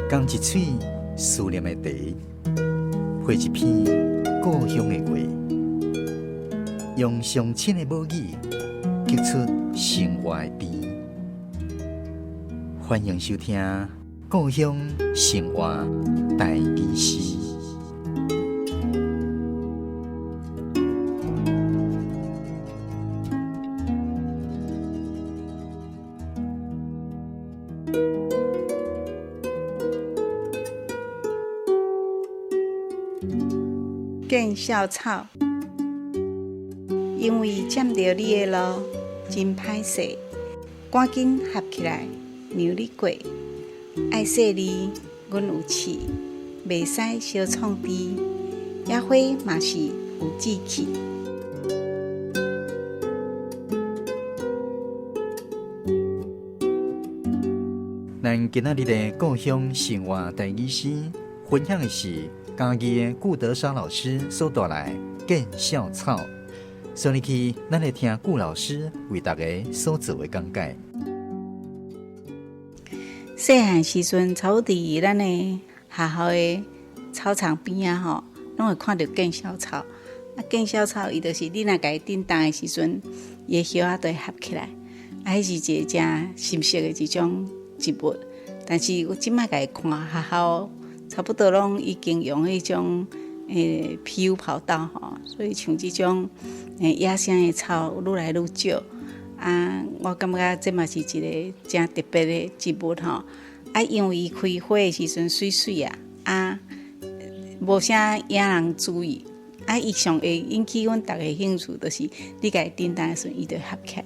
仝一喙思念的茶，配一篇故鄉的話，用上親的母語，激出生活的甜。歡迎收聽《故鄉生活台語詩》。見笑草，因為占著你的路真歹勢，趕緊合起來讓你過。愛細膩，阮有刺，袂使相創治。野花嘛是有志氣。咱今仔日的故鄉生活台語詩，分享的是嘉義的顧德莎老師所帶來的見笑草。所以去，咱來聽顧老師為大家所做的講解。細漢時陣，差不多佇咱的學校的操場邊仔吼，攏會看著見笑草。啊，見笑草伊就是你若共伊振動的時陣，伊的葉仔就會合起來。啊，彼是一個誠深色的一種植物。但是我這擺共伊看學校，差不多攏已經用彼種PU 跑道吼，所以像這種野生的草愈來愈少。啊，我感覺這嘛是一個誠特別的植物吼。啊，因為伊開花的時陣媠媠啊，啊，無啥引人注意。啊，伊上會引起阮逐家興趣，就是你共伊振動的時陣，伊就合起來。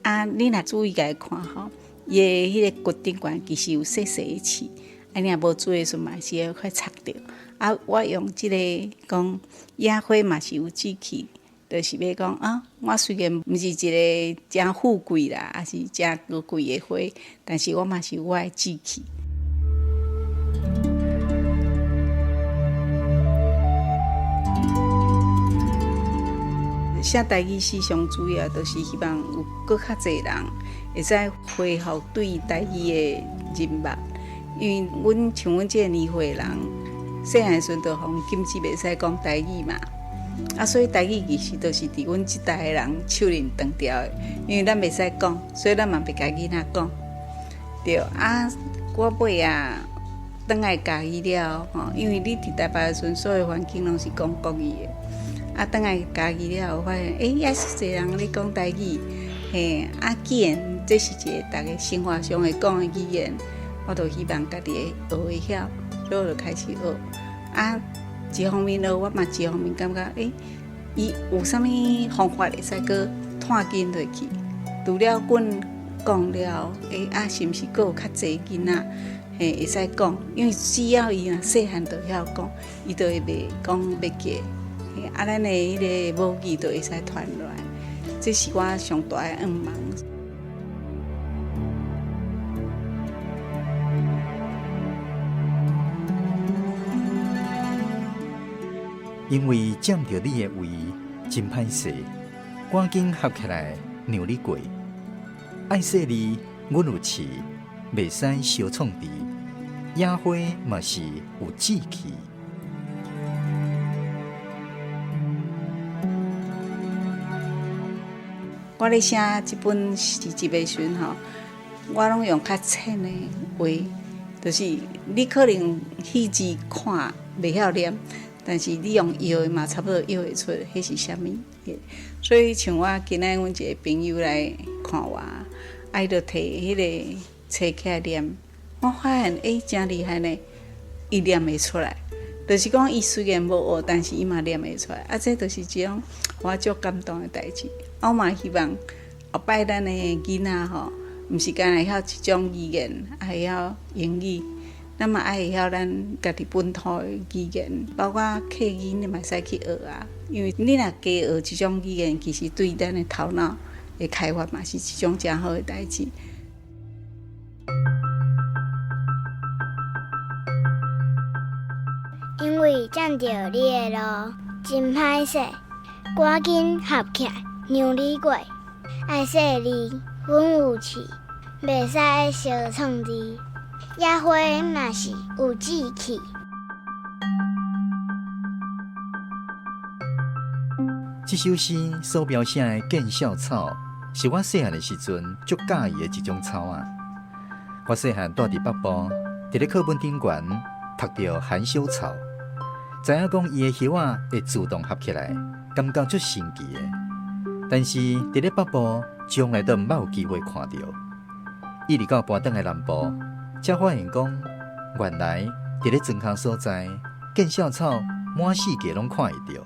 啊，你若注意共伊看吼，伊的彼個骨頂懸其實有細細的刺。啊，你若無注意的時陣嘛是會快插著。啊，我用這個講野花嘛是有志氣，就是欲講啊，我雖然毋是一個誠富貴啦，抑是誠高貴的花，但是我嘛是有我的志氣。寫台語詩上主要就是希望有閣較濟人會使恢復對台語的認捌，因為阮像阮這個年歲的人，細漢時陣就予人禁止袂使講台語嘛，啊，所以台語其實都是佇阮這代的人手裡斷掉的，因為咱袂使講，所以咱嘛袂共囡仔講。對啊，我尾仔轉來嘉義了吼，因為你佇台北的時陣，所有環境攏是講國語的。啊，轉來嘉義了後，發現欸，猶是濟人咧講台語，嘿，啊，既然這是一個逐家生活上會講的語言，我就希望家己會學會曉，所以我就開始學。啊，一方面學，我嘛一方面感覺，欸，伊有啥物方法會使閣湠緊落去？除了阮講了，欸，啊，是毋是閣有較濟囡仔，嘿，會使講？因為只要伊若細漢就曉講，伊就會袂講袂記。啊，咱的彼個母語就會使傳落來，這是我上大的願望。因為佔著你的位，真歹勢，趕緊合起來，讓你過。愛細膩，阮有刺，袂使相創治。野花嘛是有志氣。我咧寫這本詩集的時陣吼，我攏用較淺的話，就是你可能戲字看袂曉念，但是你用搖的嘛，差不多搖會出，彼是啥物？所以像我今仔阮一個朋友來看我，啊，伊就提彼個冊起來念，我發現欸，誠厲害呢，伊念會出來。就是講，伊雖然無學，但是伊嘛念會出來。啊，這就是一種我足感動的代誌。我嘛希望後擺咱的囡仔吼，毋是干焦會曉一種語言，也會曉英語，咱嘛愛會曉咱家己本土的語言，包括客語，你嘛會使去學啊。因為你若加學一種語言，其實對咱的頭腦的開發嘛是一種誠好的代誌。因為佔著你的路真歹勢，趕緊合起來讓你過。愛細膩，阮有刺，袂使相創治。野花嘛是有志氣。這首詩所描寫的見笑草，是我細漢的時陣足佮意的一種草仔。我細漢住佇北部，佇咧課本頂懸讀著含羞草，知影講伊的葉仔會自動合起來，感覺足神奇的。但是佇咧北部，從來都毋捌有機會看著。一直到搬轉來南部，才發現講，原來佇咧莊跤所在，見笑草滿四界攏看會著。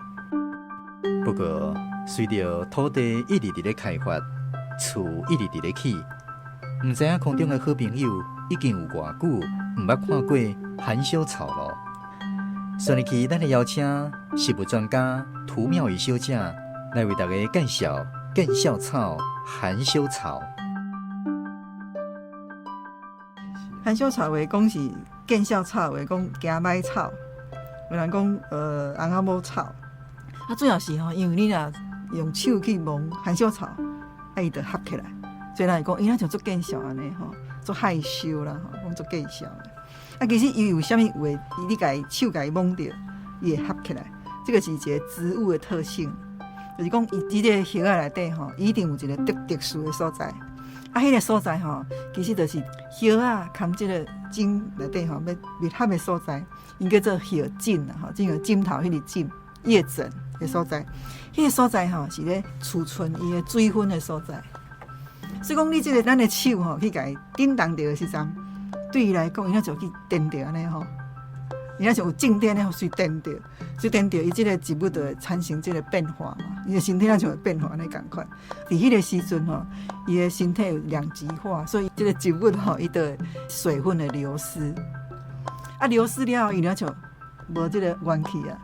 不過，隨著土地一直佇咧開發，厝一直佇咧起，毋知影空中的好朋友已經有偌久毋捌看過含羞草囉。所以去，咱來邀請植物專家涂妙儀小姐來為大家介紹見笑草、含羞草。含羞草話講是見笑草，話講驚䆀草，有人講翁仔某草。啊，主要是吼，因為你若用手去摸含羞草，啊，伊就合起來。所以人會講，伊若像足見笑按呢吼，足害羞啦吼，講足見笑。啊，其實伊有啥物話，你共伊手共伊摸著，伊會合起來。這個是一個植物的特性，就是講伊佇這個葉仔內底吼，伊一定有一個特殊的所在。啊，彼個所在吼，其實就是葉仔含這個莖內底吼，欲密合的所在，𪜶叫做葉枕啦吼，這個枕頭彼個枕，葉枕的所在。彼個所在吼，是咧儲存伊的水分的所在。所以講，你這個咱的手吼，去共伊振動著的時陣，對伊來講，伊若像去電著按呢吼，伊若像有靜電咧，予電著，隨電著，伊這個植物就會產生這個變化嘛，伊的身體若像會變化按呢仝款。佇彼個時陣吼，伊的身體有兩極化，所以這個植物吼，伊就會水分的流失。啊，流失了後，伊若像無這個元氣啊，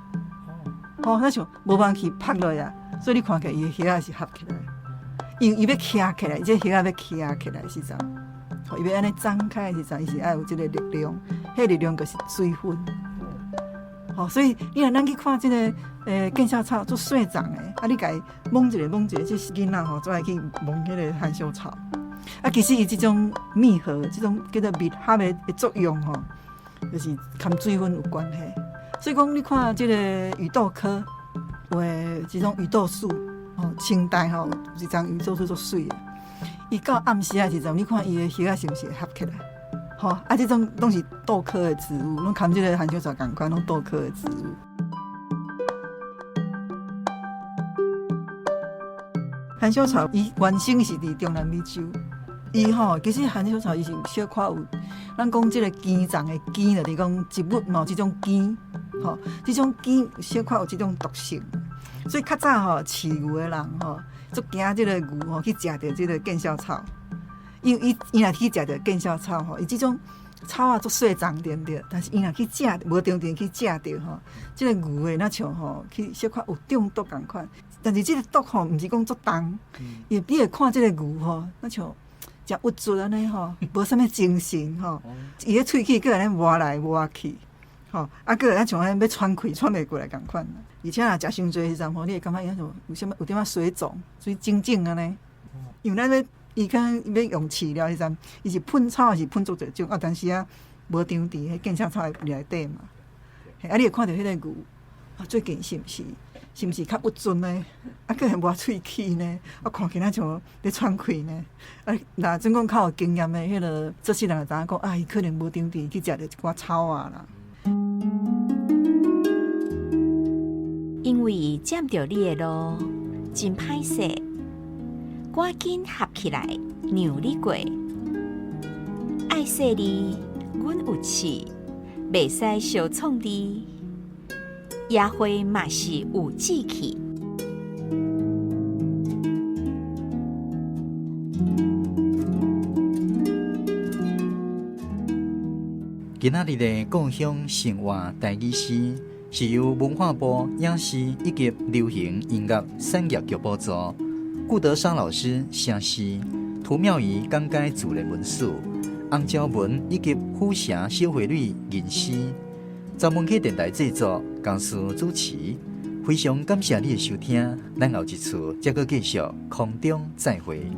吼，若像無元氣曝落啊，所以你看起來伊的葉仔是合起來，因為伊欲徛起來，這葉仔欲徛起來的時陣，吼，伊欲按呢張開的時陣，伊是愛有這個力量，彼個力量就是水分。吼，所以你若咱去看這個見笑草足細叢的，啊，你共伊摸一下摸一下，這囡仔吼，足愛去摸彼個含羞草。啊，其實伊這種密合，這種叫做密合的作用吼，就是含水分有關係。所以講，你看這個雨豆科有的這種雨豆樹，吼，清代吼有一叢雨豆樹足媠的。伊到暗時的時陣，你看伊的葉仔是毋是會合起來？吼，啊，這種攏是豆科的植物，攏含這個含羞草仝款，攏豆科的植物。含羞草伊原生是佇中南美洲，伊吼其實含羞草伊是小可有，咱講這個根長的根，就是講植物嘛有這種根，吼，這種根小可有這種毒性，所以較早吼飼牛的人吼，足驚這個牛吼去食著這個見笑草。因為伊伊若去食著見笑草吼，伊這種草仔足細叢對毋對？但是伊若去食，無當陣去食著吼，這個牛的若像吼去小可有中毒仝款。但是這個毒吼，毋是講足重，伊你會看這個牛吼，若像誠鬱卒按呢吼，無啥物精神吼，伊的喙齒閣按呢磨來磨去，吼，啊，閣若像按呢欲喘氣喘袂過來仝款。而且若食傷濟時陣吼，你會感覺伊像有啥物有點仔水腫、水腫腫按呢，因為咱欲。伊可能欲用飼料時陣，伊是噴草抑是噴足濟種啊？但是啊，無長佇彼見笑草內底嘛。啊，你會看著彼個牛啊，最近是毋是是毋是較鬱卒呢？啊，閣會磨喙齒呢？啊，看起來像咧喘氣呢？啊，若準講較有經驗的彼個做事人就知影講啊，伊可能無長佇去食著一寡草仔啦。因為佔著你的路，真歹勢。趕緊合起來，讓你過。愛細膩，阮有刺，袂使相創治。野花嘛是有志氣。今仔日的故鄉生活台語詩，是由文化部影視以及流行音樂產業局補助。顧德莎老師寫詩，涂妙儀講解自然文史，洪昭文以及虎城小惠女吟詩，昨文去電台製作，公司主持，非常感謝你的收聽，咱後一次再閣繼續空中再會。